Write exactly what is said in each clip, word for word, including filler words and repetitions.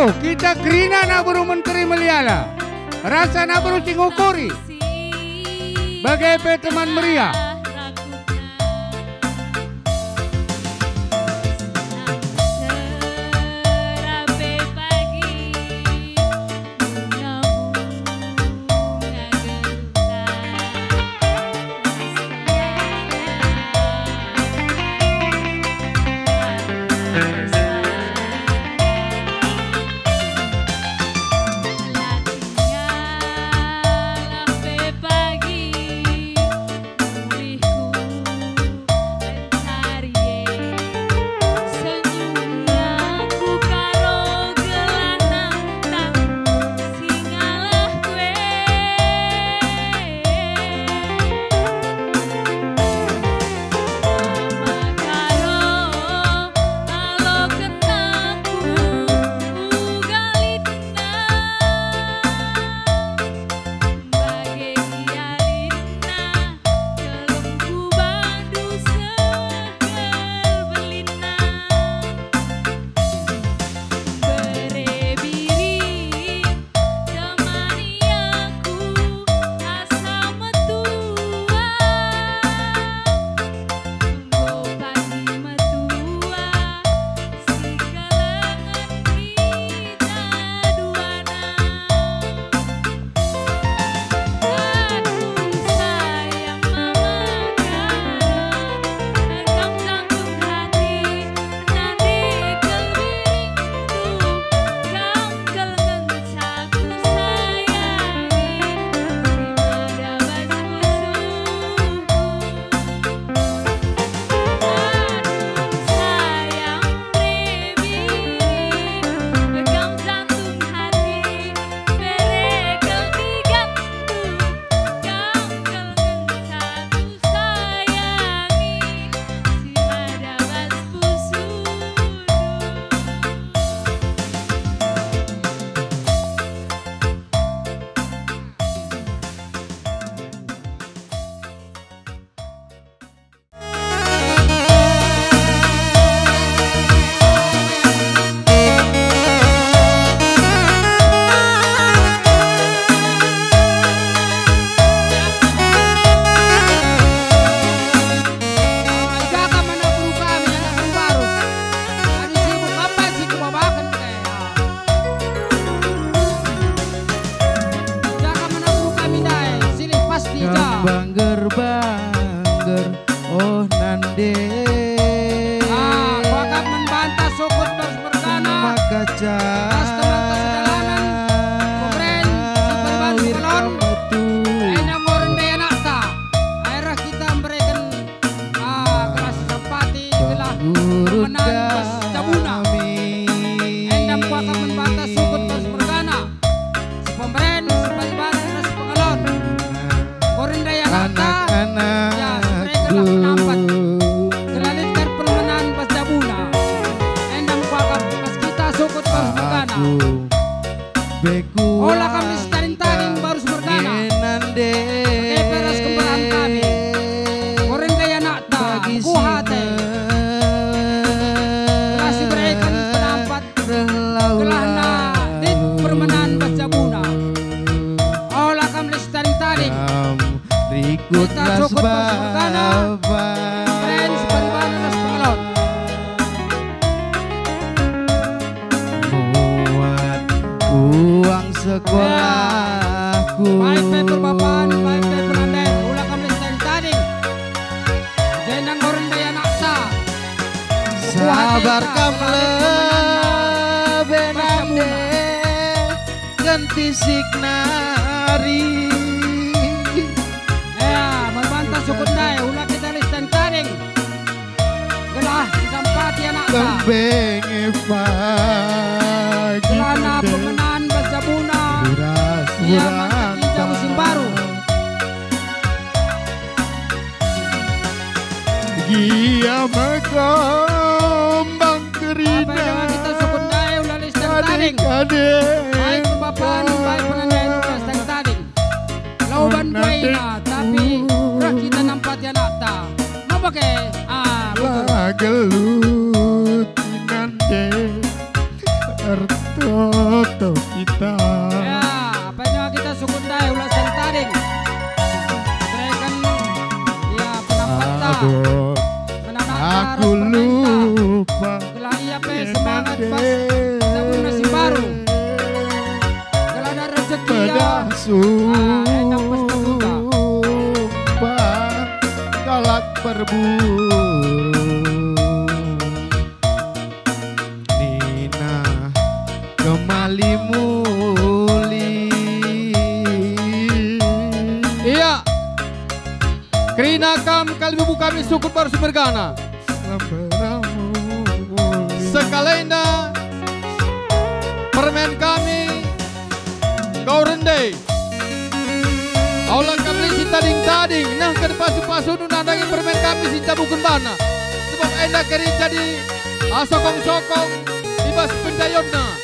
Kita kerina anak beru menteri meliala, rasa anak beru si ngukuri, bage pe teman meriah. Jaga mana guru kami, anak baru. Adi sibuk apa si kubabaken pe. Jaga mana guru kami ndai, silih pasti ja. Bangger-bangger, oh nande. Ah, kuakap man banta sukut bas mergana. Maka bas teman-teman sedalanan, pemeren, si perban, cawir sekelon, kametu. Enda ngoren daya nakta. Airah kita mbereken Ah, gelah si sampati, gelah pemenan bas jabuna. Enda kuakap man banta sukut bas mergana. Si pemeren, si palibaran, ras si pengelon. Ngoren daya nakta, ya, si mereken gelah penampat. Gelah lit kar permenan bas jabuna. Enda kuakap bas kita sukut bas mergana. Ola kam lis tading-tading barus mergana. Bage pe ras kembaran kami. Ngoren daya nakta, enggo ate. Gelah si bereken penampat, gelahna lit permenan bas jabuna. Ola kam lis tading-tading. Kita cukup bas mergana. Keren si palibaran ras pengelon. Muat uang sekolahku. Baik pe perbaban, baik pe penanden, ula kam lis tading-tading. Jenda ngoren daya nakta. Sabar kam lebe nande, genti sik nari. Ya, man banta sukut ndai, ula kita lis tading-tading. Gelah isampati anakta. Tembenge pagi. Gelahna pemenan bas jabuna. Ia mantap i jabu si mbaru. Gia megombang kerina. Apa yang kita sukut ndai ula lis tading-tading. Baik perbaban, baik penanden, ula lis tading-tading. Lau bandu ina, tapi reh kita nampati anakta. Mabage, ah, betul. La gelut nande, ertoto Toto kita. Ya, apa ini kita sukun ndai ulas tading. Bereken, ya, penampanta. Aduh. Menanam Aku terus permenta. Lupa. Gelah ia pe semangat pas tabunna si baru. Gelah ada rezeki ia. Pedah Ah, enak pas tabunna. Sumpah kalak berburu. Nina kemali muli. Iya. Kerina kam kalimbubu kami sukut baru semergana. Sekalenda permen kami enggo rende. Aula kami si tading-tading, nehken pasu-pasundu nandangi permen kami si ncabuken bana. Sebab enda kari jadi, ah, sokong-sokong i bas pendayonna.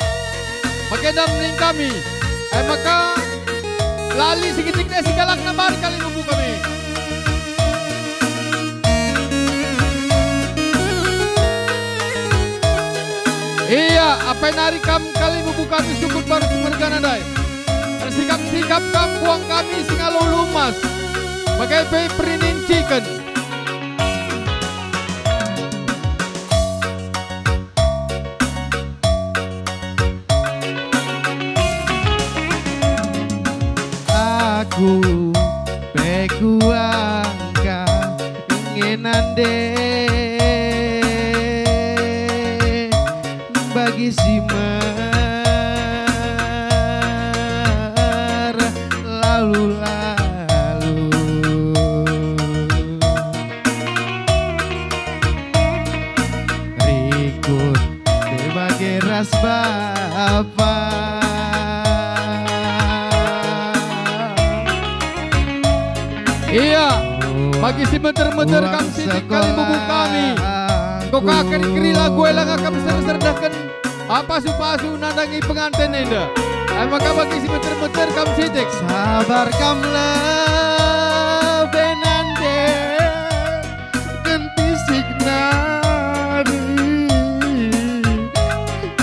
Bage enda mening kami. E maka, lali sikitik deh sigalakna mari kalimbubu kami. Ia, apai nari kam kalimbubu kami sukut baru semergana ndai. Ersikap-sikap kam puang kami si ngalo ulu emas, bage pe perinin ciken. Aku pe kuangka nge nande bagi si merlalu-lalu. Rikut deba geras bapa. Ia, bagi si meter-meter kam sitik kalimbubu kami. Enggo ka keri-keri lagu e langa kam ser-ser dahken pasu-pasu nandangi penganten enda. Ai maka bagi si meter-meter kam sitik. Sabar kam lebe nande. Kentisik nari,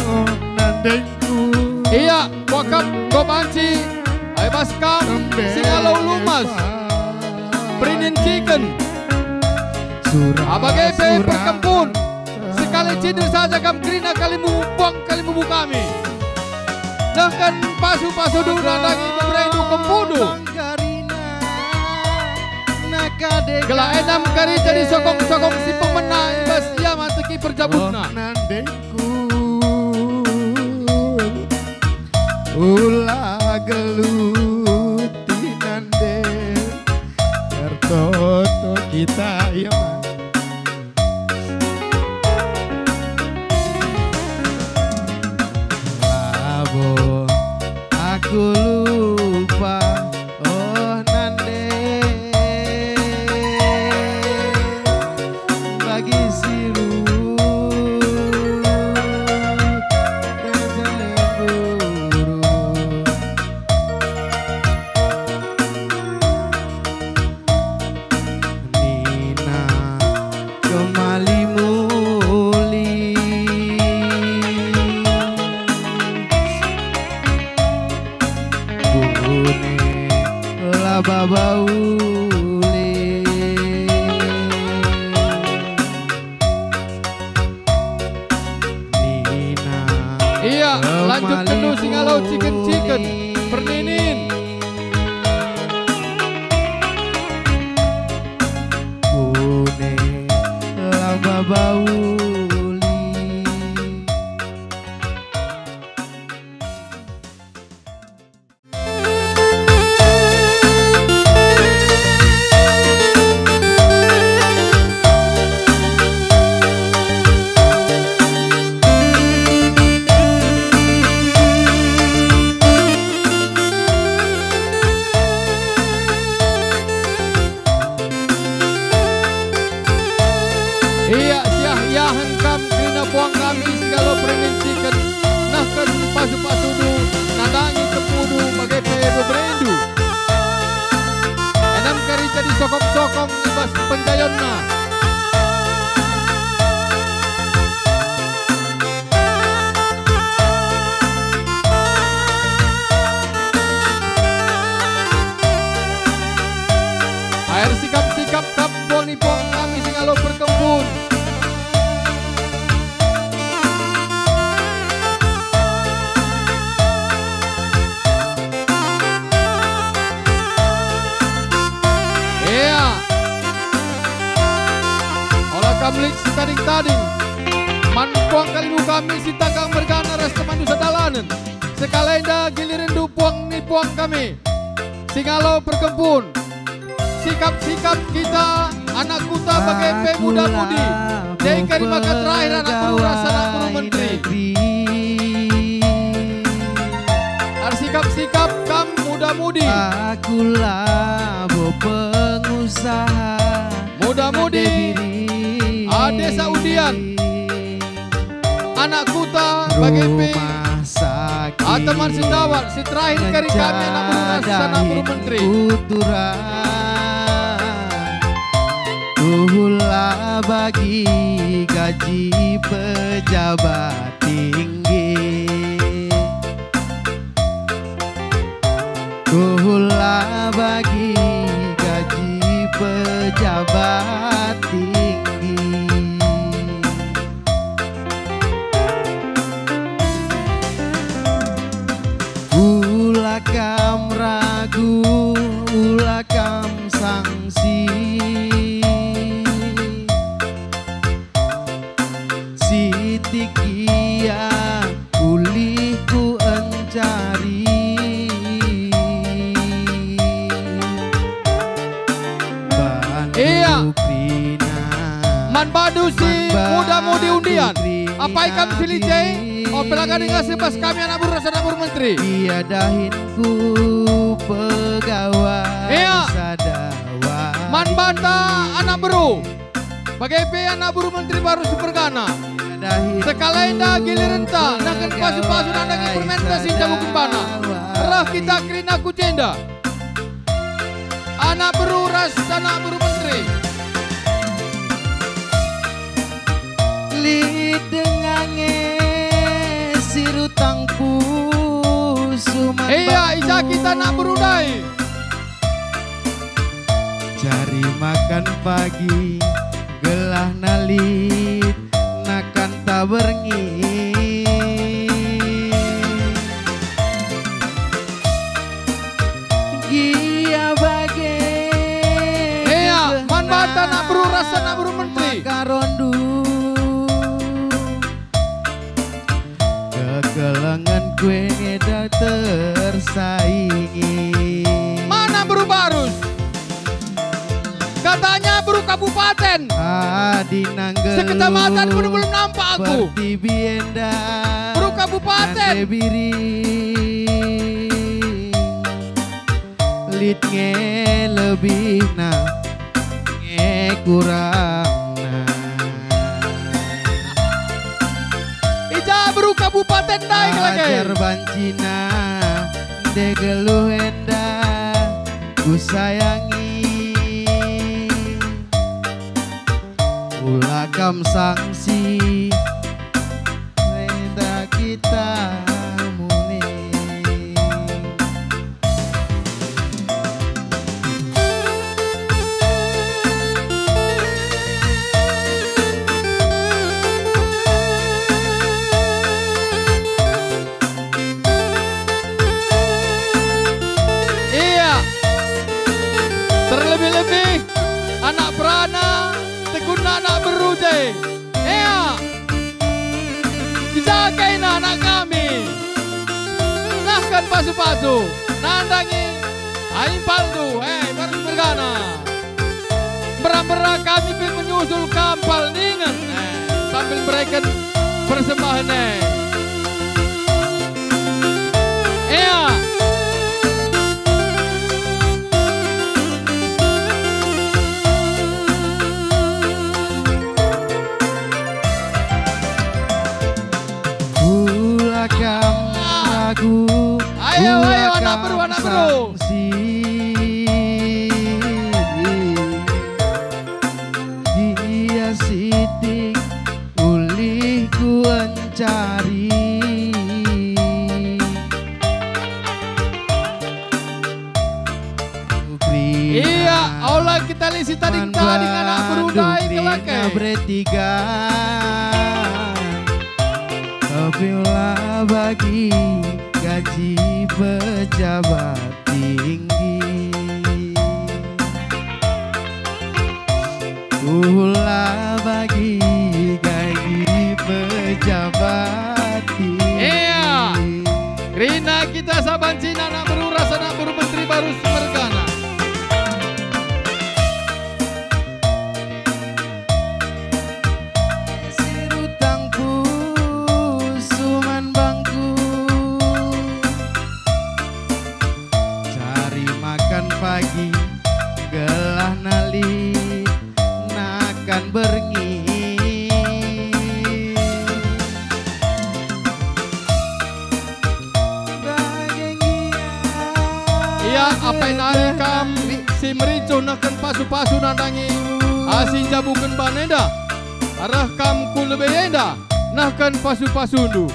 oh, nandengku. Ia, kuakap enggo banci, ai bas kam si ngalo ulu emas. Perinin ciken. Abage pe perkempun. Sekali cinder saja kam kerina kalimbubu, puang kalimbubu kami. Nehken pasu-pasundu nandangi beberendu kempundu. Gelah e kam kari jadi sokong-sokong si pemena i bas ia mateki perjabutna. Oh, nandengku, ula geluti nande, ertoto kita, ya, Man. Labo aku lupa, oh, nande, bagi si rute lemburu. Nina kemali muli. Bune la baba uli. Nina. Ia, lanjut kemali kenu si ngalo ciken-ciken. Muli. Perninin. Bune la baba uli. Ia, siah-iahen kam kerina puang kami si ngalo perninciken, nehken pasu-pasundu, nandangi kempundu bage pe beberendu. Enam kari jadi sokong-sokong i bas penjayonna. Kam lit si tading-tading. Man puang kalimbubu kami si tangkang mergana ras temanndu sadalanen. Sekalenda gilirenndu puang ni puang kami. Si ngalo perkempun. Sikap-sikap kita anak kuta bage pe muda-mudi. Dei kari maka terakhir anak beru ras anak beru menteri. Ersikap-sikap kam muda-mudi. Aku labo pengusaha. Muda-mudi. Ah, Desa Undian. Anak kuta bage pe. Rumah sakit. Ah, teman sejawat, si terakhir kari kami anak beru ras anak beru menteri. Kuturang. Tuhula bagi gaji pejabat tinggi. Tuhula bagi gaji pejabat tinggi. Ula kam ragu, ula kam sangsi. Sitik ia ulih ku encari. Bandu. Iya. Kerina. Man bandu si muda-mudi Undian. Apai kam si lit e? Ope la ngasi bas kami anak beru ras anak beru menteri. Ia dahin ku pegawai. Iya. Sada wari. Man banta anak beru. Bage pe anak beru menteri baru si mergana. Sekalenda gilirenta nangken pasu-pasu nandangi permenta si ncabuken bana. Reh kita kerina ku jenda. Anak beru ras anak beru menteri. Lit denga nge si rutang pusuh man. Iya, i ja kita anak beru ndai. Cari makan pagi, gelah na lit nakanta berngi. Gia bage. Ea, man banta anak beru ras anak beru menteri. Maka rondu. Kekelengen kue ngeda tersaingi. Mana beru barus? Katanya beru kabupaten. Adi nanggelu. Sekecamatan pun belum nampak aku. Pertibi enda. Beru kabupaten. Nande biring. Lit nge lebihna, nge kurangna. I ja beru kabupaten ndai lagi. Ajar bancina, nde geluh enda kusayangi. Ula kam sangsi, enda kita muli. Iya. Terlebih-lebih anak perana, teguna anak beru je. Ea. Dijagaina anak kami. Nahken pasu-pasu, nandangi impalndu, hei, baru mergana. Mbera-mbera kami pe menyusul kam impal ningen, eh, sambil mbereken persembahen e. Ea. Ula kam ragu, ayo, ula ayo, anak kam beru, anak beru. Sangsi. Gia sitik ulih kuencari. Iya, ola kita lit si tading-tading anak beru ndai kelak e. Bertiga. Tapi ula bagi gaji pejabat tinggi. Ula bagi Kerina kita saban cina anak beru ras anak beru menteri baru si mergana. Sirutangku suman bangku, cari makan pagi gelah nali nakan berngi. Ia apai nari kam si merincuh nehken pasu-pasu nandangi asi njabuken ban enda, arah kam ku lebe enda nehken pasu-pasundu.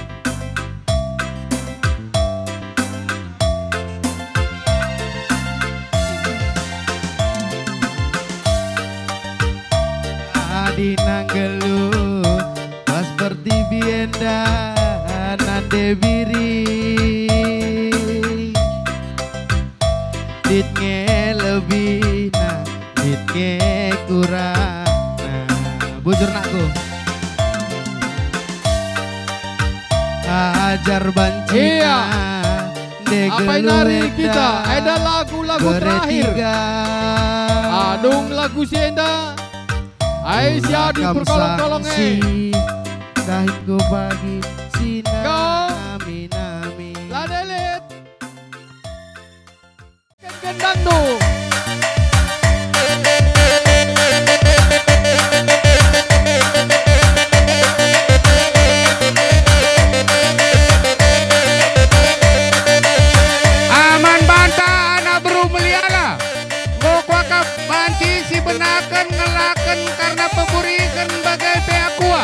Adi nanggelu pas pertibi enda nande biri, dit nge lebihna, dit nge kurangna. Bujur nakku. Ajar banci. Iya. Apai nari kita, enda lagu-lagu terakhir. Adung lagu si enda. Ai si adu perkolong-kolong e. Dahiko bagi si nami-nami. La delit. Gendangdu. Aman banta anak beru meliala. Enggo kuakap banci si benaken ngelaken karna peburiken bage pe akua.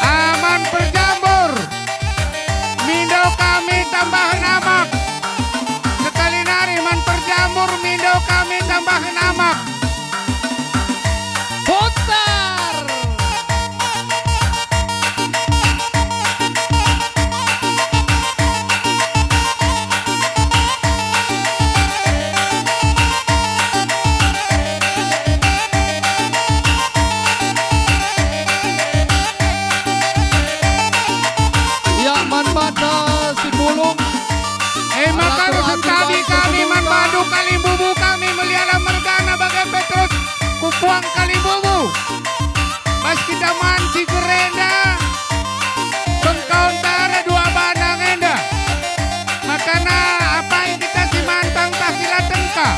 Aman perjambur, mindo kami tambahen amak. Sekali nari man perjambur, mindo kami tambahen amak. Putar! Ia man banta si pulung. E maka rasa sentabi kami man bandu kalimbubu kami meliala mergana bage Petrus kupuang kalimbubu. Bas kita man si gerenda, bengkaunta ras dua bana ngenda. Makana apai kita si mantang tah si la tengka,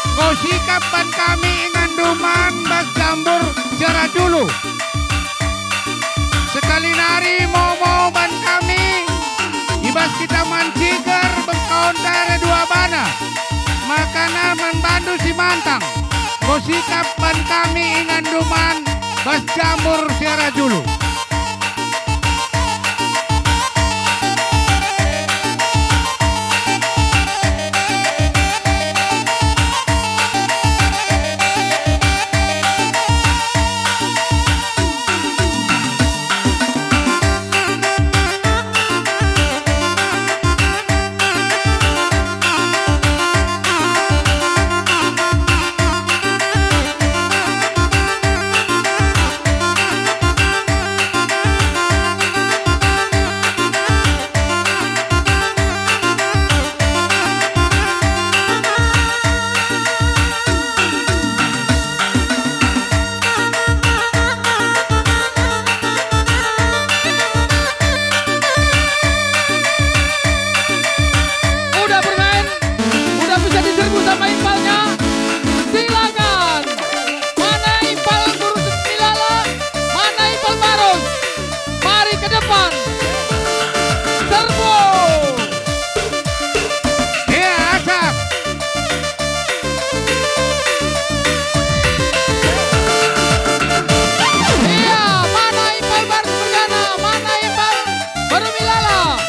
enggo sikap ban kami inganndu man bas jambur si arah julu. Sekali nari momo ban kami, i bas kita man ciger bengkaunta ras dua bana. Makana man bandu si mantang, enggo sikap ban kami inganndu man bas jambur si arah julu. Udah bermain? Udah bisa diserbu sama impalnya? Silakan. Mana impal Guru Milala? Mana impal Barus? Mari ke depan. Serbu. Iya, asap. Iya, mana impal Barus Mergana? Mana impal Baru Milala.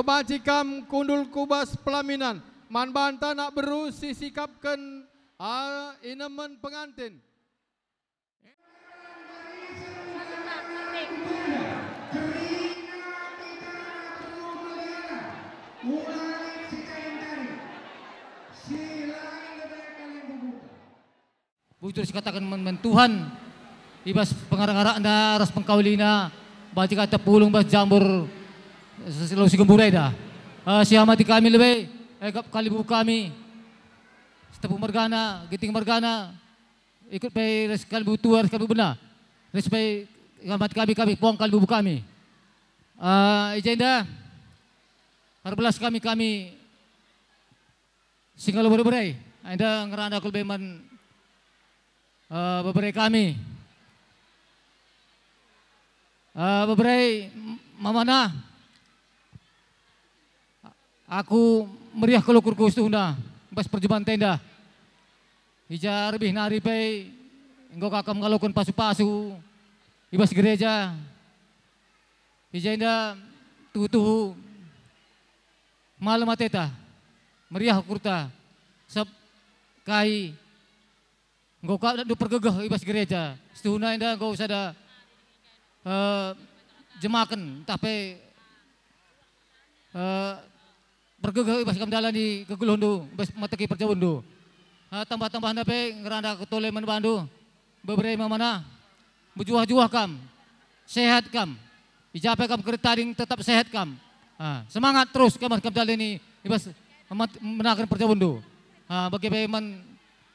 Banci kam kundul ku bas pelaminan, man banta anak beru si sikapken, ah, inemen penganten. Bujur sikataken man, man Tuhan, i bas pengarak-arakna ras pengkawalina, banci ka tepulung bas jambur si, si, si gembur enda. Eh, si amati kami lebe, eh, kap kalimbubu kami, Sitepu mergana, Ginting mergana, ikut pe ras kalimbubu tua ras kalimbubu bena, ras pe amati kami, kami puang kalimbubu kami. Eh, i jenda erbelas kami, kami si ngalo bere-bere, enda ngerana aku lebe man, eh, bebere kami. Eh, bebere, m-, mamana, aku meriah kal ukurku setuhuna bas perjumpanta enda. I ja rebih nari pe enggo ka kam ngaloken pasu-pasu i bas gereja. I jenda tuhu-tuhu malem ateta, meriah ukurta, sab kai enggo ka datndu pergegeh i bas gereja. Setuhuna enda enggo sada, eh, jemaken, ntah pe, eh, pergegeh i bas kam ndalani kegeluhndu, i bas mateki perjabundu. Eh, tambah-tambahna pe ngerana aku tole man bandu, bebere mamana, mejuah-juah kam, sehat kam, i ja pe kam kerina tading tetap sehat kam. Ah, semangat terus kam, kam ndalani i bas mat-, menaken perjabundu. Ah, bage pe man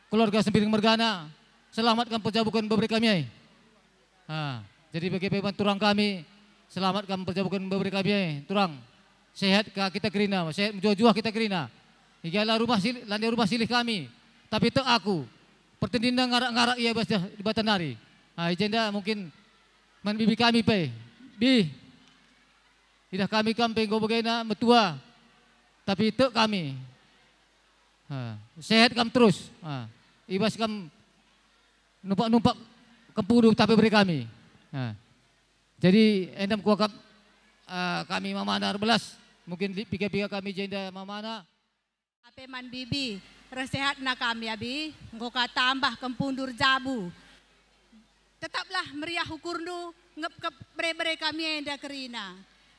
keluarga Sembiring mergana, selamat kam perjabuken bebere kami ai. Ah, jadi bage pe man turang kami, selamat kam perjabuken bebere kami ai, turang. Sehat ka kita kerina, sehat mejuah-juah kita kerina. Igalah rubah silih, lande rubah silih kami, tapi tek aku, pertendinna ngarak-ngarak ia bas Dibata nari. Ah, i jenda mungkin man bibi kami pe. Bi, idah kami kam pe enggo bagena metua, tapi tek kami. Ha, sehat kam terus. Ha, i bas kam numpak-numpak kempundu tapi bere kami. Ha. Jadi, enda me kuakap, eh, kami mamana erbelas, mungkin lit piga-piga kami jenda mamana. Ape man bibi, ersehatna kami, Abi, enggo ka tambah kempundu erjabu. Tetaplah meriah ukurndu, ngepkep bere-bere kami enda kerina.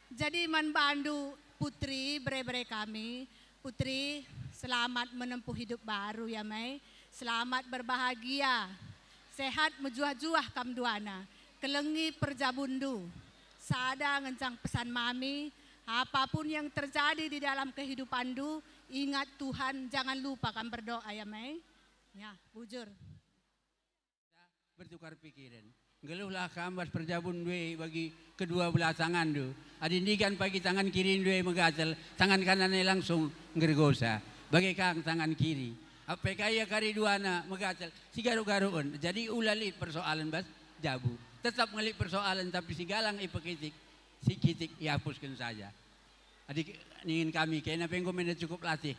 Jadi man bandu, Putri, bere-bere kami, Putri, selamat menempuh hidup baru ya, Mai. Selamat berbahagia. Sehat mejuah-juah kam duana. Kelengi perjabunndu. Sada ngenca pesan mami, apapun yang terjadi di dalam kehidupanndu, ingat Tuhan, jangan lupa kam berdoa ya, Mai. Ya, bujur. Bertukar pikiren. Nggeluhlah kam bas perjabunndu e bagi kedua belah tanganndu. Adi ndigan pagi tangan kirindu e megatel, tangan kanan e langsung nggergosa. Bage ka tangan kiri. Apai ka ia kari duana megatel, sigaruk-garuken. Jadi ula lit persoalen bas jabu. Tetap nge lit persoalen, tapi sigalang ipekitik, sikitik iapusken saja. Adi ningen kami, kena pe enggo menda cukup latih.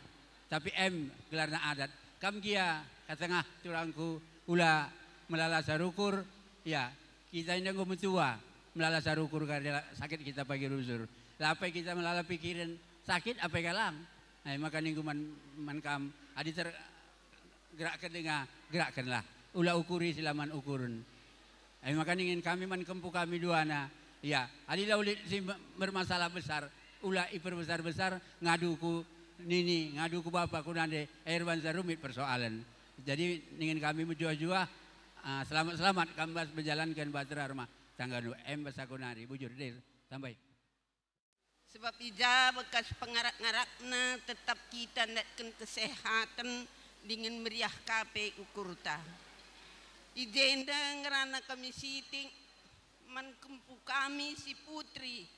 Tapi em gelarna adat. Kam gia katengah turangku, ula melala sarukur, ya, kita enda enggo metua, melala sarukur kari la-, sakit kita pagi rusur. La apai kita melala pikiren, sakit apai ka lang. Nah, maka ningku man, man kam, adi ter-, gerakken denga, gerakkenlah. Ula ukuri si la man ukuren. E maka ningen kami man kempu kami duana, ya, adi la lit si me-, bermasalah besar, ula iperbesar-besar, ngadu ku nini, ngadu ku bapa, ku nande, e erbansa rumit persoalen. Jadi ningen kami mejuah-juah, ah, selamat-selamat kam bas menjalankan bahtera rumah tanggandu. Em bas aku nari, bujur, Dir, tambai. Sebab i ja bekas pengarak-ngarakna tetap kita ndatken kesehaten dingen meriah ka pe ukurta. I jenda ngerana kami sitik man kempu kami si Putri.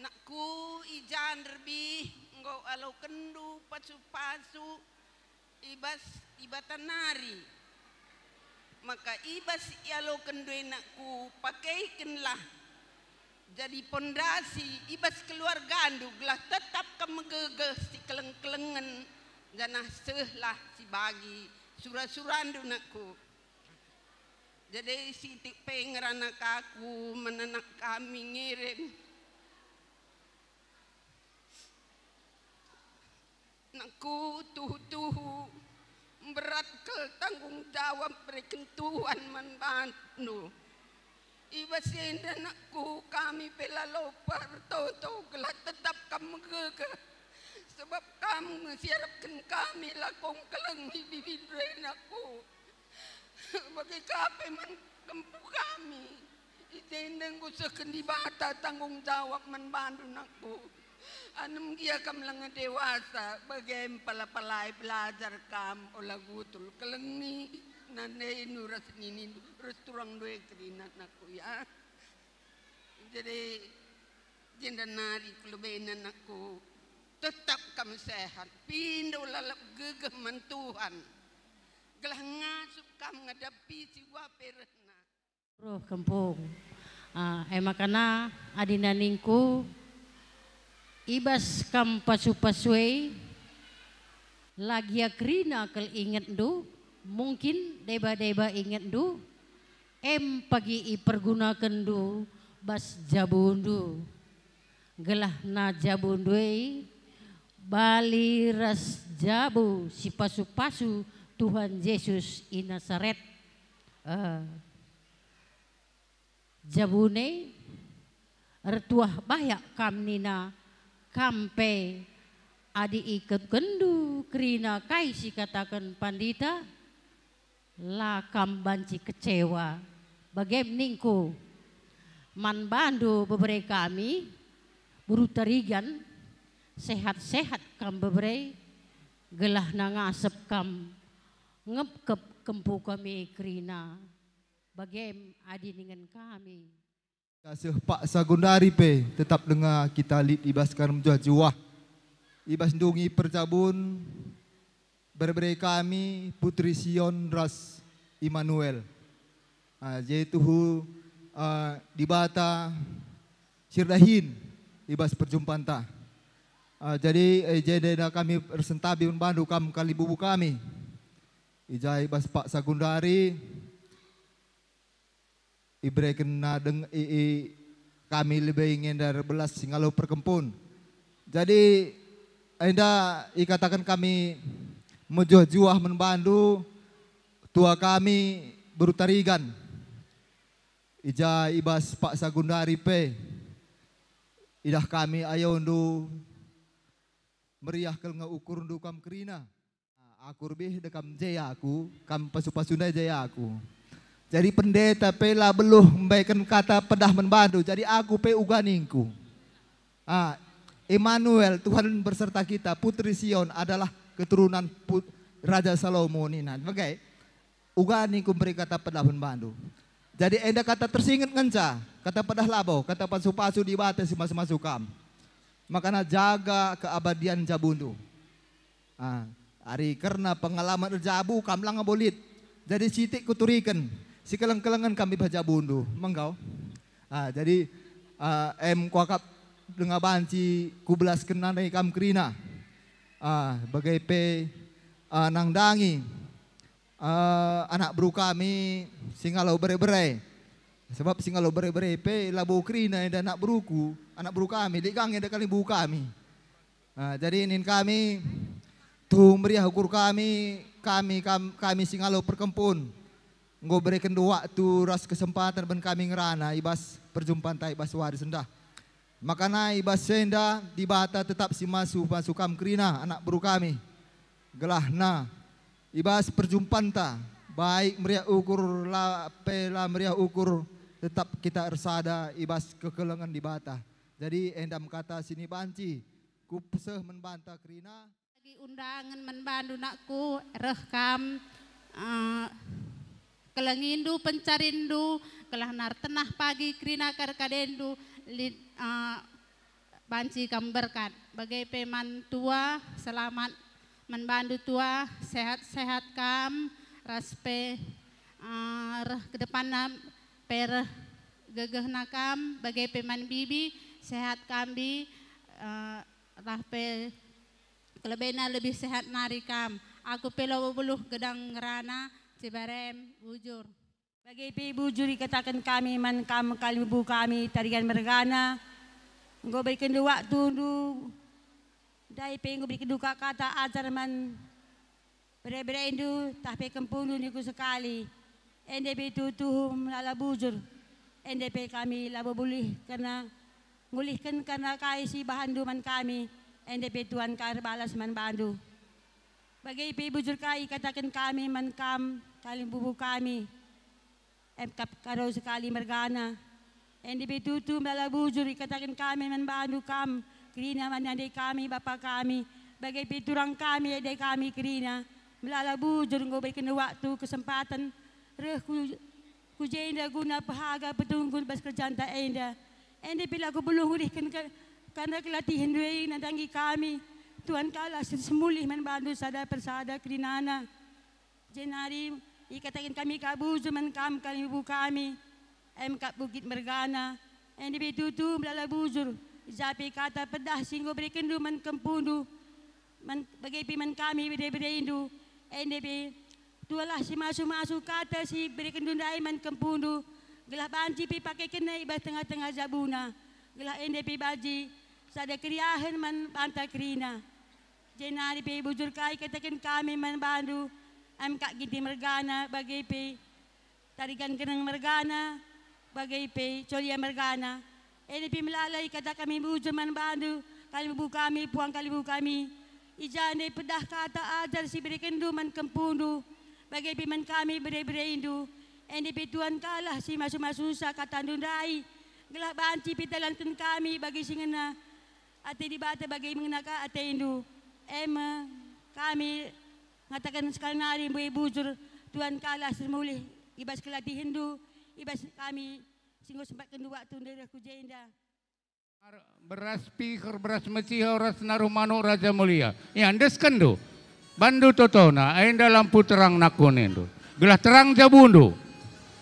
Nakku, i ja nderbih enggo alokenndu pasu-pasu i bas Dibata nari, maka i bas ialokenndu e nakku, pakeikenlah jadi pondasi i bas keluargandu, gelah tetap kam megegeh sikeleng-kelengen, janah sehlah sibagi sura-surandu nakku. Jadi sitik pe ngerana ka aku man anak kami ngirim. Nakku, tuhu-tuhu mberat kal tanggung jawab bereken Tuhan man bandu. I bas enda nakku kami pe lalo pertoto gelah tetap kam megegeh, sebab kam nge si arapken kami lako ngkelengi bibindu e nakku. Bage ka pe man kempu kami. I jenda enggo sehken Dibata tanggung jawab man bandu nakku. Anem gia kam langa dewasa, bage me pala-palai belajar kam ola gutul, kelengi nandaindu ras ninindu ras turangndu e kerina nakku ya. Jadi jenda nari ku lebena nakku, tetap kam sehat, pindo lalap gegeh man Tuhan, gelah ngasup kam ngadapi si uape rehna. Roh kempung. Ah, e makana adina ningku, i bas kam pasu-pasu e, la gia kerina kal ingetndu, mungkin deba-deba ingetndu, em pagi ipergunakenndu bas jabundu. Gelahna jabundu e bali ras jabu si pasu-pasu Tuhan Jesus i Nasaret. Eh, jabune ertuah bayak kam nina, kam pe adi ikutkenndu kerina kai si kataken pandita, la kam banci kecewa. Bagem ningku, man bandu bebere kami, beru Tarigan, sehat-sehat kam bebere, gelahna ngasep kam ngepkep kempu kami kerina. Bagem adi ningen kami. Kaseh paksa gundari pe tetap denga kita lit i bas kami mejuah-juah. I bas ndungi perjabun, bere-bere kami Putri Sion ras Immanuel. Ah, je tuhu, ah, Dibata si erdahin i bas perjumpanta. Ah, jadi, eh, jenda kami ersentabi man bandu kam kalimbubu kami. I ja i bas paksa gundari, iberekenna deng-, i, i, kami lebe nge enda erbelas si ngalo perkempun. Jadi, enda ikataken kami mejuah-juah man bandu, tua kami beru Tarigan. I ja i bas paksa gundari pe, idah kami ayondu, meriah kal nge ukurndu kam kerina. Aku erbih dekam je aku, kam pasu-pasu ndai je aku. Jadi pendeta pe la beluh mbaeken kata pedah man bandu, jadi aku pe uga ningku. Ah, Immanuel, Tuhan berserta kita, Putri Sion adalah keturunan Put-, Raja Salomo nina. Bage, uga ningku mberi kata pedah man bandu. Jadi enda kata tersinget ngenca, kata pedah labo, kata pasu-pasu Dibata si masu-masu kam. Makana jaga keabadian jabundu. Ah, ari kerna pengalaman erjabu kam langa bo lit. Jadi sitik kuturiken, sikeleng-kelengen kam i bas jabundu, menggau. Ah, jadi, ah, em kuakap denga banci kubelasken nandai kam kerina. Ah, bage pe, ah, nandangi, ah, anak beru kami si ngalo bere-bere. Sebab si ngalo bere-bere pe labo kerina enda anak beruku, anak beru kami, lit gang enda kalimbubu kami. Ah, jadi nin kami, tuhu meriah ukur kami, kami, kam-, kami si ngalo perkempun, enggo berekenndu waktu ras kesempatan ben kami ngerana i bas perjumpanta i bas wari sendah. Makana i bas enda Dibata tetap si masu-masu kam kerina, anak beru kami. Gelahna, i bas perjumpanta, baik meriah ukur la pe la meriah ukur, tetap kita ersada i bas kekelengen Dibata. Jadi enda me kata si nibanci, Kupeseh man banta kerina. Bagi undangen man bandu nakku, reh kam, eh, kelengindu, pencarindu, gelah ertenah pagi kerina kade-kadendu, lit, eh, banci kam berkat. Bage pe man tua, selamat man bandu tua, sehat-sehat kam, ras pe, eh, reh ke depanna pe reh gegehna kam, bage pe man bibi, sehat kam bi, eh, lah pe kelebena lebih sehat nari kam. Aku pe labo beluh gedang ngerana, Ciberem, bujur. Bage pe bujur ikataken kami man kam kalimbubu kami Tarigan mergana, enggo berekenndu waktundu, Ndai pe enggo ibereken kata ajar man bere-berendu, tah pe kempundu niku sekali. Enda pe tuhu-tuhu melala bujur. Enda pe kami labo bulih kerna ngulihken kerna kai si ibahanndu man kami. Enda pe Tuhan ka erbalas man bandu. Bage pe bujur ka ikataken kami man kam, kalimbubu kami. Em kap karo sekali mergana. Enda pe tuhu melala bujur ikataken kami man bandu kam, kerina man ande kami, bapa kami, bage pe turang kami, ade kami kerina. Melala bujur enggo ibereken waktu kesempaten reh ku, ku jenda guna pehaga petunggun bas kerjanta enda. Enda pe la kubeluh ngulihken ke, kerna kelatihen ndai nandangi kami. Tuhan kalah si semulih man bandu sada persada kerinana. Jenari ikataken kami ka bujur man kam kalimbubu kami, em kap bukit mergana. Enda pe tuhu melala bujur, i ja pe kata pedah si enggo iberekenndu man kempundu, man, bage pe man kami bere-berendu. Enda pe tualah si masu-masu kata si iberekenndu ndai man kempundu, gelah banci pe ipakekenna i bas tengah-tengah jabuna, gelah enda pe banci sada keriahen man banta kerina. Jenari pe bujur ka ikataken kami man bandu, em kap Ginting mergana, bage pe Tarigan Geneng mergana, bage pe Colia mergana. Enda pe melala ikataken kami bujur man bandu, kalimbubu kami, puang kalimbubu kami. I ja ndai pedah kata ajar si iberekenndu man kempundu, bage pe man kami bere-berendu. Enda pe Tuhan kalah si masu-masusa katandu ndai, gelah banci pe idalanken kami bagi si ngena ate Dibata bagi mengena ka atendu. E me, kami ngataken sekali nari mbue bujur, Tuhan kalah si mulih i bas kelatihenndu, i bas kami si enggo sempatkenndu waktu ndai reh ku jenda. Beras piher, beras meciha, ras naruh manuk Raja Mulia. Iendeskenndu. Bandu totona, enda lampu terang nakunindu. Gelah terang jabundu.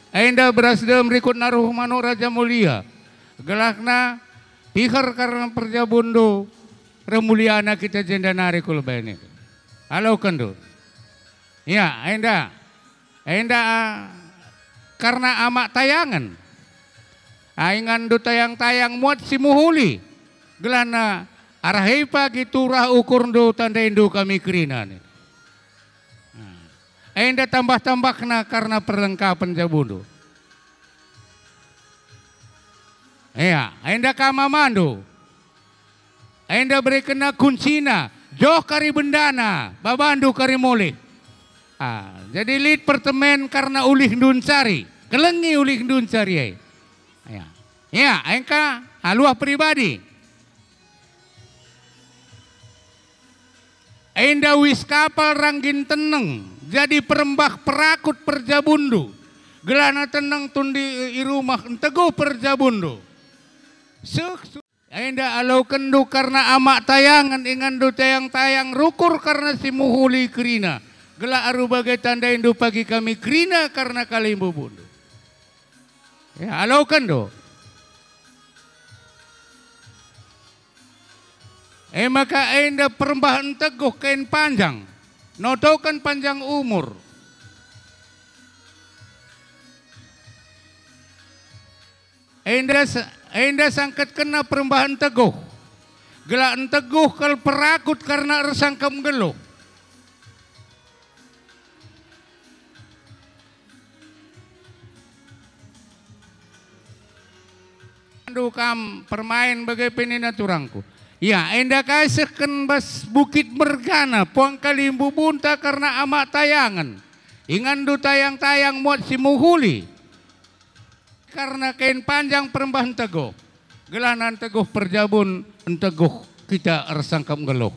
Enda beras dem rikut naruh manuk Raja Mulia. Gelahna piher kerna perjabundu, reh muliana kita jenda nari ku lebe nindu. Alokenndu. Ya, enda. Enda, ah, kerna amak tayangen. Ah, inganndu tayang-tayang muat si mehuli. Gelahna arah e pagi turah ukurndu tandaindu kami kerina nindu. Nah, enda tambah-tambahna kerna perlengkapen jabundu. Ea, enda kam amandu. Enda berekenna kuncina, joh kari bendana, babandu kari mulih. Ah, jadi lit pertemen kerna ulihndu ncari, kelengi ulihndu ncari e. Ya. Ya, engka, ah, luah pribadi. Enda uis kapal ranggin teneng, jadi perembah perakut perjabundu. Gelahna teneng tundi i rumah nteguh perjabundu. Seh, su-, enda alokenndu kerna amak tayangen, inganndu tayang-tayang rukur kerna si mehuli kerina. Gelah aru bage tandaindu pagi kami kerina kerna kalimbubundu. Ya, alokenndu. E maka enda perembah nteguh kain panjang, notoken panjang umur. Enda sa-, enda sangketkenna perembah nteguh, gelah nteguh kal perakut kerna ersangkep nggeluh. Aduh kam permain bage pe nina turangku. Ya, enda kai sehken bas bukit mergana, puang kalimbubunta kerna amak tayangen. Inganndu tayang-tayang muat si mehuli. Kerna kain panjang perembah nteguh. Gelahna nteguh perjabun, nteguh kita ersangkep nggeluh.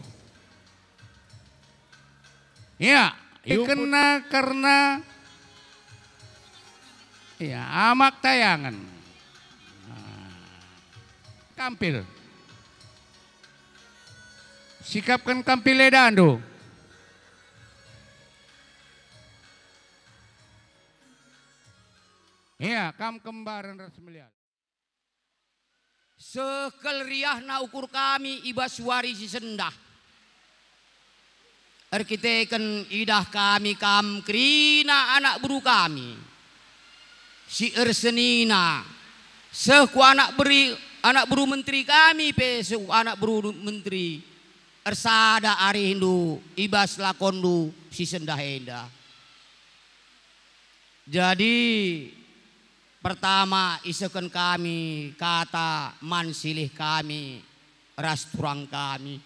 Ya, ikenna kerna, ya, amak tayangen. Nah. Kampil. Sikapken kampil edandu. Ya, kam kembaren ras melial. Seh kal riahna ukur kami i bas wari si sendah. Erkiteken idah kami kam kerina anak beru kami, si ersenina, seh ku anak beri, anak beru menteri kami pe seh ku anak beru menteri. ersada arihndu i bas lakonndu si sendah enda. Jadi, pertama isehken kami kata man silih kami ras turang kami.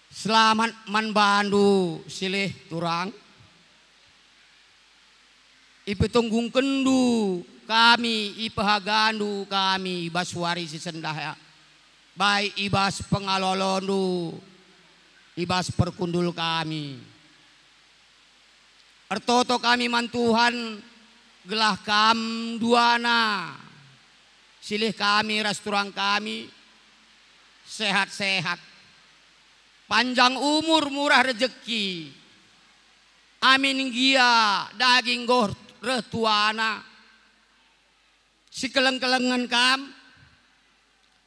Selamat man bandu silih turang. Ipetunggungkenndu kami, ipehagandu kami i bas wari si sendah, baik i bas pengalolondu, i bas perkundul kami. Ertoto kami man Tuhan, gelah Kam duana silih kami ras turang kami sehat-sehat, panjang umur, murah rejeki. Amin gia dage enggo reh tuana. Sikeleng-kelengen Kam,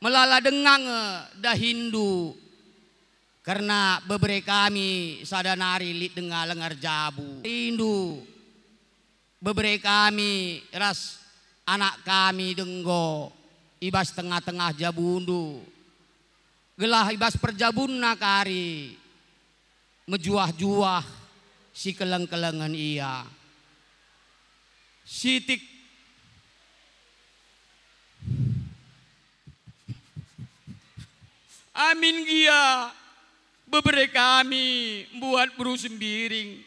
melala denga nge dahinndu, kerna bebere kami sada nari lit denga lenga erjabu. Indu, bebere kami ras anak kami denggo i bas tengah-tengah jabundu, gelah i bas perjabunna kari mejuah-juah sikeleng-kelengen ia. Sitik. Amin gia bebere kami mbuat beru Sembiring.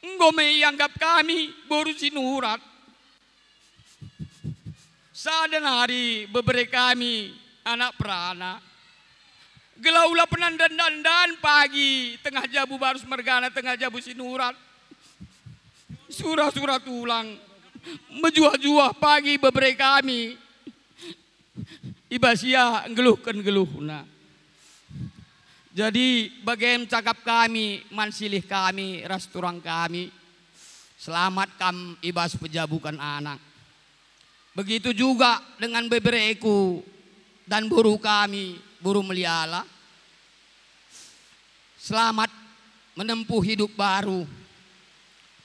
Enggo me ianggap kami boru Sinurat. Sada nari bebere kami anak perana. Gelah ula penandan-dandan pagi tengah jabu barus mergana tengah jabu Sinurat. Sura-sura tulang. Mejuah-juah pagi bebere kami. I bas ia nggeluhken geluhna. Jadi, bage me cakap kami man silih kami ras turang kami, selamat kam i bas pejabuken anak. Begitu juga dengan bebereku dan boru kami, boru Meliala. Selamat menempuh hidup baru.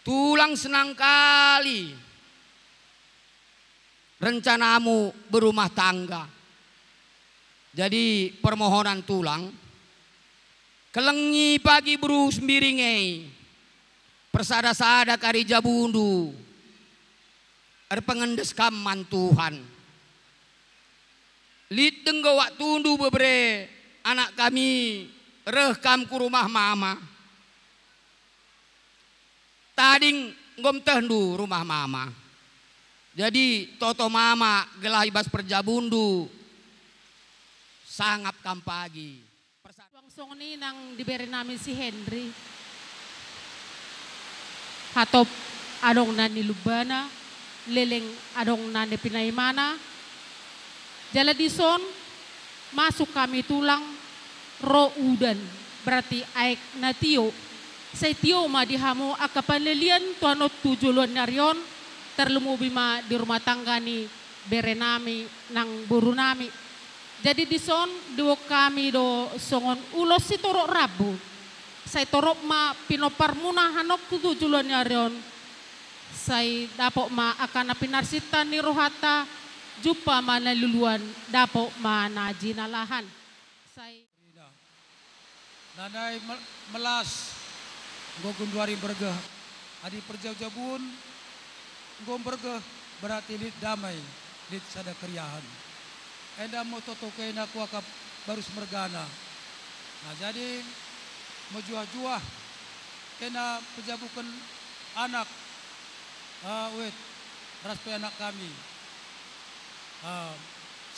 Tulang senang kali rencanamu berumah tangga. Jadi permohonan tulang, kelengi pagi beru Sembiring e, persada-sada kari jabundu, erpengendes kam man Tuhan. Lit denggo waktundu bebere anak kami, reh kam ku rumah mama. Tading enggo metehndu rumah mama. Jadi toto mama gelah i bas perjabundu sangap kam pagi. Persa- Tulang songon i nang dibere nami si Henry. Hatop adongna ni lumbana, leleng adongna ni pinaimana. Jala dison masuk kami tulang, ro udan, berarti aek na tio. Sai tio ma di hamu aka panelian tuanontu juluan ni ari on, terlemubi ma di rumah tangga ni bere nami nang boru nami. Jadi dison diwok kami do songon ulos si torok rambu. Sai torok ma pinomparmuna hanokku tu juluan ni ari on. Sai dapot ma akana pinarsinta ni rohanta, jumpa ma na luluan, dapot ma na jinalahan. Sai Nanai me-, melas, enggo genduari mbergeh. Adi perjabun enggo mbergeh, berarti lit damai, lit sada keriahen. Enda me toto kena kuakap barus mergana. Nah, jadi mejuah-juah kena pejabuken anak, ah, wet, ras pe anak kami. Ah,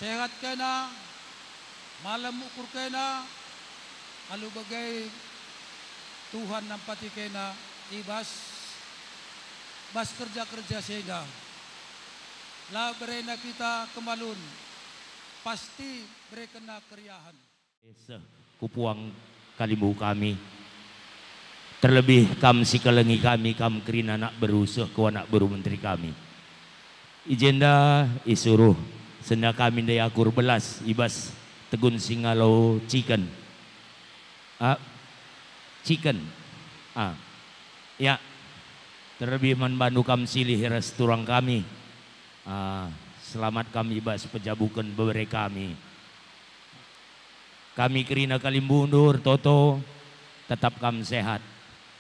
sehat kena, malem ukur kena, alu bage Tuhan nampati kena i bas, bas kerja-kerja si enda. La berena kita kemalun, pasti berekena keriahen. Seh ku puang kalimbubu kami. Terlebih kam si kelengi kami, kam kerina anak beru seh ku anak beru menteri kami. I jenda isuruh senina kami ndai aku erbelas i bas tegun si ngalo ciken. Ah, ciken. Ah, ya. Terlebih man bandu kam silih ras turang kami. Ah, selamat kam i bas pejabuken bebere kami. Kami kerina kalimbundu ertoto, tetap kam sehat.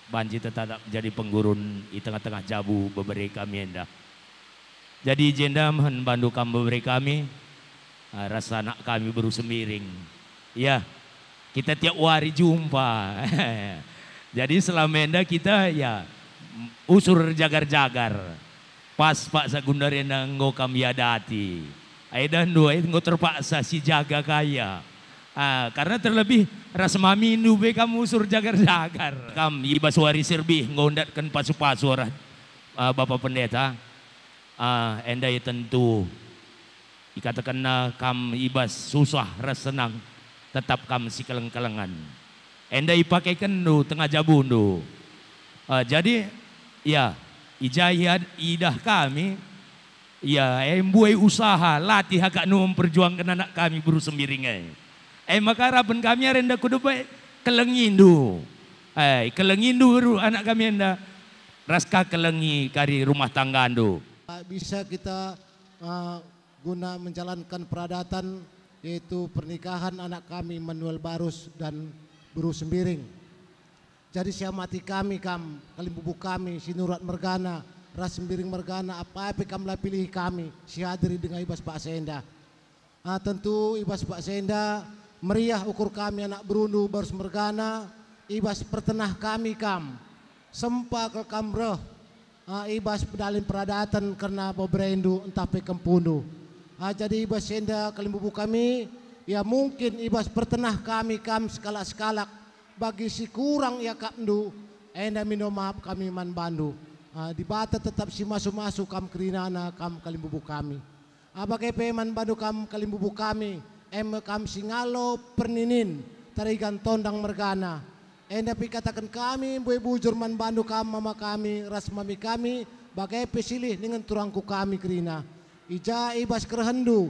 Banci tetap jadi penggurun i tengah-tengah jabu bebere kami enda. Jadi i jenda man bandu kam bebere kami, ah, ras anak kami beru Sembiring. Ya, kita tiap wari jumpa. Jadi selama enda kita, ya, usur jagar-jagar. Pas paksa gundari enda enggo kam iadati. Ai dahndu ai enggo terpaksa sijaga kaya. Ah, karena terlebih ras mamindu pe kam usur jagar-jagar. Kam i bas wari si erbih enggo ndatken pasu-pasu arah, ah, Bapa Pendeta. Ah, enda ia tentu. Ikatakenna kam i bas susah ras senang, tetap kam sikeleng-kelengen. Enda ipakekenndu tengah jabundu. Ah, jadi, ya, i ja iad-, idah kami, ya, e mbuai usaha, latih akapndu memperjuangken anak kami beru Sembiring e. E maka arapen kami arenda ku deba, kelengindu. E, kelengindu beru anak kami enda, ras ka kelengi kari rumah tanggandu. Bisa kita, eh, guna menjalankan peradaban, yaitu pernikahan anak kami Manuel Barus dan beru Sembiring. Jadi siamati kami kam, kalimbubu kami, Sinurat mergana, ras Sembiring mergana, apa pe kam la pilih kami, si hadir i denga i bas paksa enda. Ah, tentu i bas paksa enda, meriah ukur kami anak berundu Barus mergana, i bas pertenah kami kam, sempa kal kam reh, ah, i bas pedalin peradaban kerna beberendu ntah pe kempundu. Ah, jadi i bas enda kalimbubu kami, ya mungkin i bas pertenah kami kam sekalak-sekalak, bagi si kurang iakapndu, enda mindo maap kami man bandu. Ah, Dibata tetap si masu-masu kam kerinana kam kalimbubu kami. Ah, bage pe man bandu kam kalimbubu kami, e me kam si ngalo perninin, Tarigan Tondang mergana. Enda pe ikataken kami mbue bujur man bandu kam mama kami ras mami kami, bage pe silih dingen turangku kami kerina. I ja i bas kerehenndu,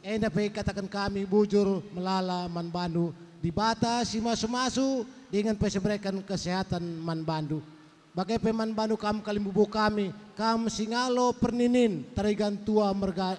enda pe ikataken kami bujur melala man bandu, Dibata si masu-masu dingen pe si mereken kesehatan man bandu. Bage pe man bandu kam kalimbubu kami, kam si ngalo perninin, Tarigan Tua merga-,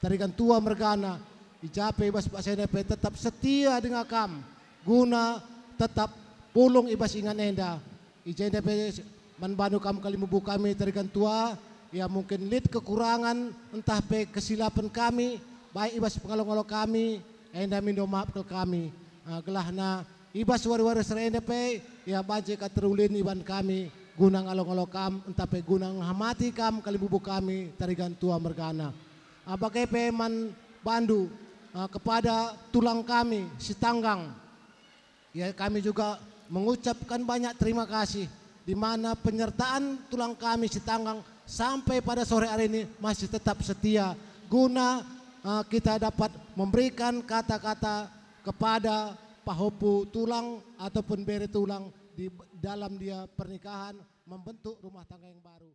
Tarigan Tua mergana, i ja pe i bas paksa enda pe tetap setia denga kam, guna tetap pulung i bas ingan enda. I jenda pe man bandu kam kalimbubu kami Tarigan Tua, ya mungkin lit kekurangan ntah pe kesilapen kami, baik i bas pengalo-ngalo kami, enda mindo maap kal kami. Ah, gelahna i bas wari-wari si enda pe, ya banci ka terulin iban kami, guna ngalo-ngalo kam, ntah pe guna ngehamati kam kalimbubu kami Tarigan Tua mergana. Ah, bage pe man bandu, ah, kepada tulang kami Sitanggang. Ya, kami juga mengucapkan banyak terima kasih, di mana penyertaan tulang kami Sitanggang sampai pada sore hari ini masih tetap setia guna, eh, kita dapat memberikan kata-kata kepada pahopu tulang ataupun bere tulang di dalam dia pernikahan, membentuk rumah tangga yang baru.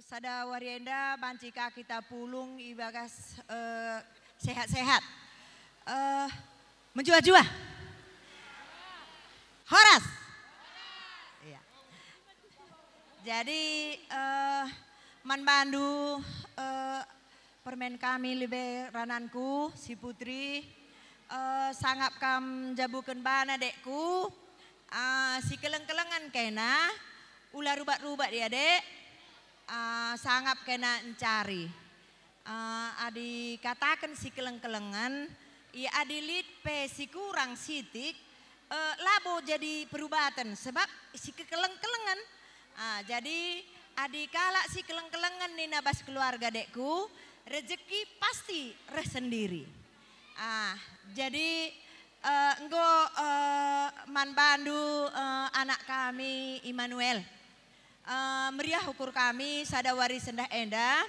Sada wari enda banci ka kita pulung i bagas, eh, sehat-sehat. Eh, mejuah-juah. Horas. Iya. Jadi, eh, man bandu, eh, permen kami lebe rananku, si Putri, eh, sangap kam jabuken bana, dekku, eh, si keleng-kelengen kena, ula rubat-rubat ya, dek, eh, sangap kena encari. Eh, adi kataken si keleng-kelengen, i adi lit pe si kurang sitik, eh, labo jadi perubaten, sebab si kekeleng-kelengen. Ah, jadi adi kalak si keleng-kelengen nina bas keluarga, dekku, rejeki pasti reh sendiri. Ah, jadi, eh, enggo, eh, man bandu, eh, anak kami Immanuel. Eh, meriah ukur kami sada wari sendah enda,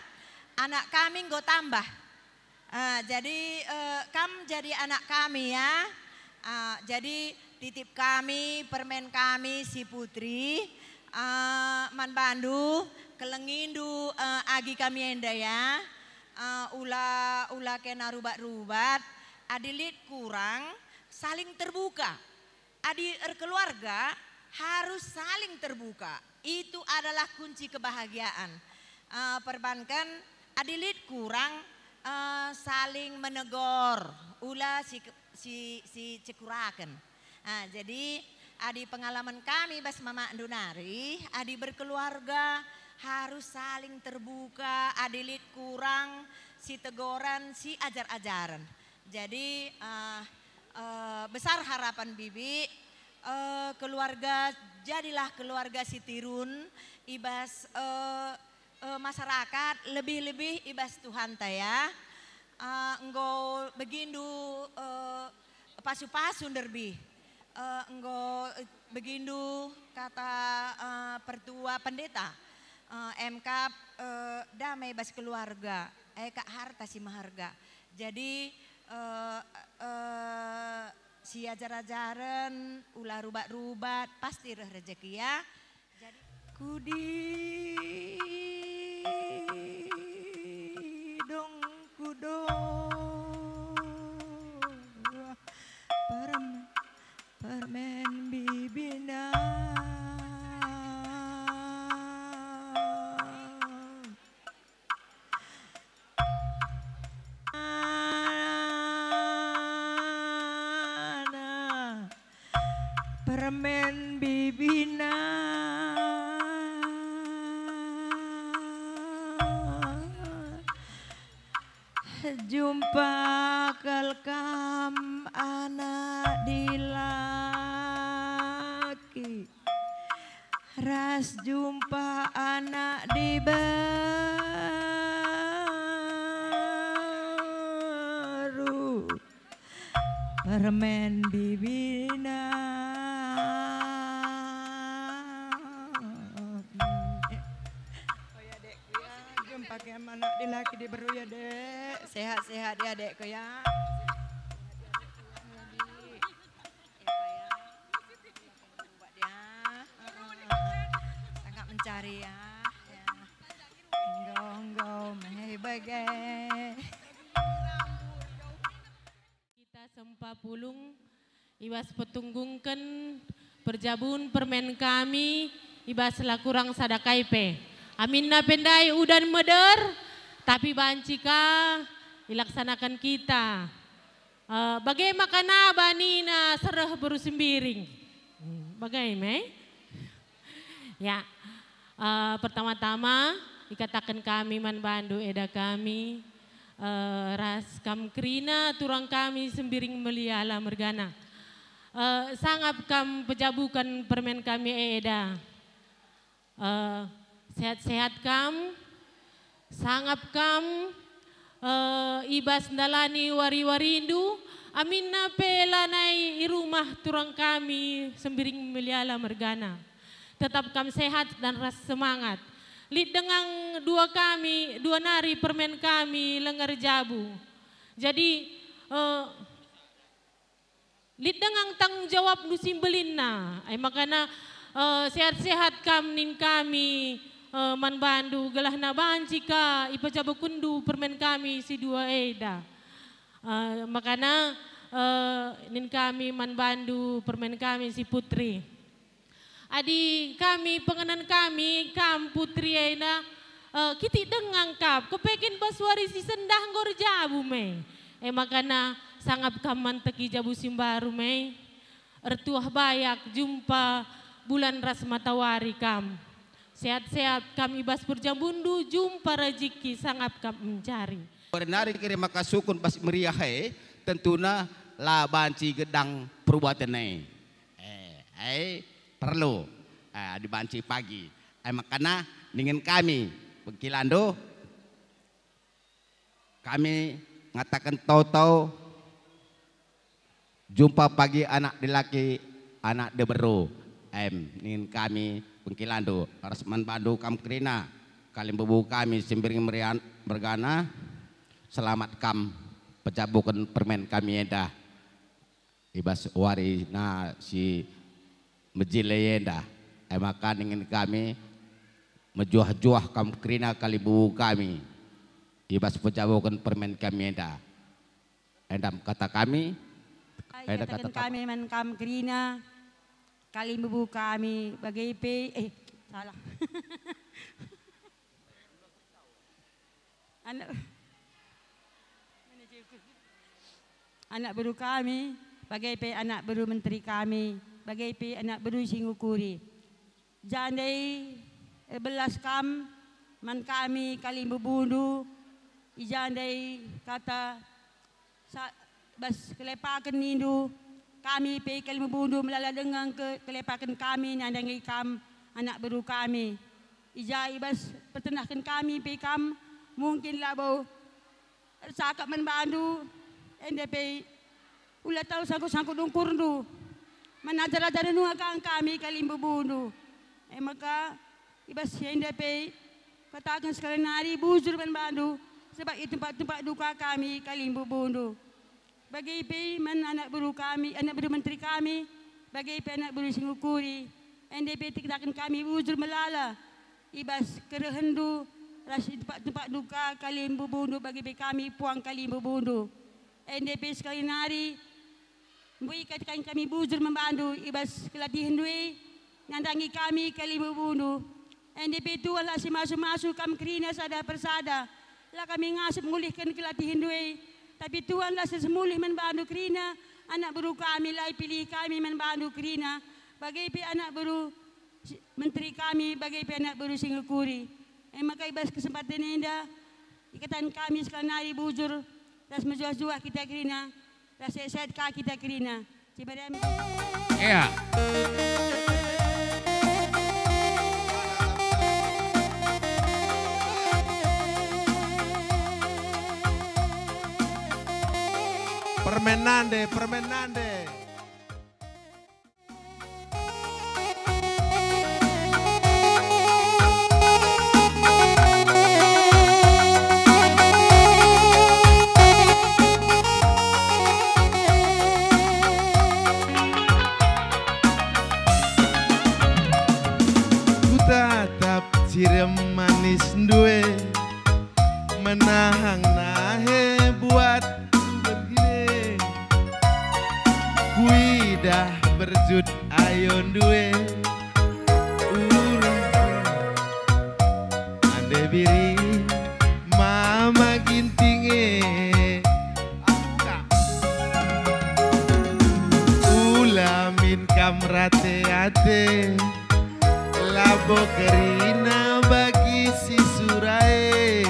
anak kami enggo tambah. Eh, jadi, eh, kam jadi anak kami ya. Eh, jadi titip kami, permen kami si Putri, eh, man bandu, kelengindu, eh, agi kami enda ya. Eh, ula, ula kena rubat-rubat, adi lit kurang, saling terbuka. Adi erkeluarga harus saling terbuka. Itu adalah kunci kebahagiaan. Eh, perbankan adi lit kurang, eh, saling menegor, ula si, si, si cekuraken. Ah, jadi adi pengalaman kami bas mamakndu nari, adi berkeluarga harus saling terbuka, adi lit kurang si tegoran, si ajar-ajaren. Jadi, eh, eh, besar harapan bibi, eh, keluarga, jadilah keluarga si tirun i bas, eh, eh, masyarakat, lebih-lebih i bas Tuhanta ya. Eh, enggo begindu, eh, pasu-pasu nderbih. Eh, enggo, eh, begindu kata, eh, pertua pendeta, eh, emkap, eh, damai bas keluarga, eh, kap harta si meharga. Jadi, eh, eh, si ajar-ajaren, ula rubat-rubat, pasti reh rejeki ya. Jadi, kudi dong kudo perm-, permen bibina. Permen bibina. Jumpa kal kam anak dilaki. Ras jumpa anak diberu, permen bibina. Oh ya, Dek, ya. Jumpa ke anak dilaki diberu ya, Dek. Sehat-sehat ya, Dekku, ya. Buat dia. Sangat mencari ya. Ya. Enggo, enggo, meh bage. Kita sempa pulung i bas petunggungken perjabun permen kami i bas la kurang sada kai pe. Aminna pe ndai udan meder, tapi banci ka ilaksanaken kita. Eh, bage maka naba nina sereh beru Sembiring? Hmm, bage me? Ya, eh, pertama-tama ikataken kami man bandu eda kami, eh, ras kam kerina turang kami Sembiring Meliala mergana. Eh, sangap kam pejabuken permen kami eda. Eh, sehat-sehat kam, sangap kam, eh, i bas ndalani wari-warindu, aminna pe lanai i rumah turang kami Sembiring Meliala mergana. Tetap kam sehat dan ras semangat. Lit denga dua kami, dua nari permen kami langa erjabu. Jadi, eh, lit denga tanggung jawabndu si mbelinna, e makana, eh, sehat-sehat kam nin kami, Eh, man bandu, gelahna banci ka ipajabukenndu permen kami si dua enda. Eh, makana, eh, nin kami man bandu permen kami si putri. Adi kami, pengenan kami, kam putri enda, eh, kitik denga kap, kepeken bas wari si sendah enggo erjabu me. E makana sangap kam manteki jabu si mbaru me. Ertuah bayak jumpa bulan ras matawari kam. Sehat-sehat kam i bas perjabundu, jumpa rejeki sangap kam mencari. Nari kira maka sukun bas meriah e, tentuna la banci gedang perbuaten e. Eh, eh, perlu, eh, dibanci pagi. Eh, makana ningen kami, pengkilandu, kami ngataken tau-tau, jumpa pagi anak dilaki, anak diberu. Em, ningen kami, pengkilandu, ras man bandu kam kerina, kalimbubu kami si mbiring merian mergana, selamat kam pejabuken permen kami enda. I bas warina si mejile enda, e maka ningen kami, mejuah-juah kam kerina kalimbubu kami, i bas pejabuken permen kami enda. Enda kata kami, enda kata kataken kami man kam kerina, kalimbubu kami, bage pe, eh, salah. Anak, anak beru kami, bage pe anak beru menteri kami, bage pe anak beru si ngukuri. Jandai erbelas kam man kami kalimbubundu, i jandai kata sa-, bas kelepaken nindu, kami pe kalimbubundu melala denga ke-, kelepaken kami nandangi kam, anak beru kami. I ja i bas pertenahken kami pe kam, mungkin labo ercakap man bandu, enda pe ula tau sangkut-sangkut dungkurndu, man ajar-ajar nua kang kami kalimbubundu. E maka, i bas si enda pe, kataken sekali nari bujur man bandu, sebab i tempat-tempat duka kami kalimbubundu. Bage pe man anak beru kami, anak beru menteri kami, bage pe anak beru si ngukuri. Enda pe kataken kami bujur melala i bas kerehenndu ras i tempat-tempat duka kalimbubundu, bage pe kami puang kalimbubundu. Enda pe sekali nari, mbue kataken kami bujur man bandu i bas kelatihenndu e, nandangi kami kalimbubundu. Enda pe Tuhan la simasu-masu kam kerina sada persada. La kami ngasup ngulihken kelatihenndu e, tapi Tuhan la sesemulih man bandu kerina, anak beru kami la ipilih kami man bandu kerina, bage pe anak beru si-, menteri kami, bage pe anak beru si ngukuri. E maka i bas kesempaten enda, ikataken kami sekali nari bujur ras mejuah-juah kita kerina, ras sehat-sehat ka kita kerina. Ciberem. Ea. Permen nande, permen nande. Kutatap cirem manis ndue, menahang nahe buat bergine. Kuidah berjut ayo ndue, urung ande biri mama gintinge. Ula min kam rate-ate, labo kerina bagi si sura e.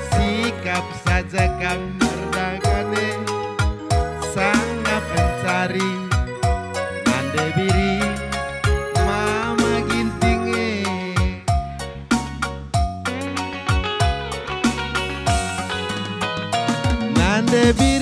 Sikap saja kam merdagane, sangap mencari, nande biri mama gintinge. Nande biri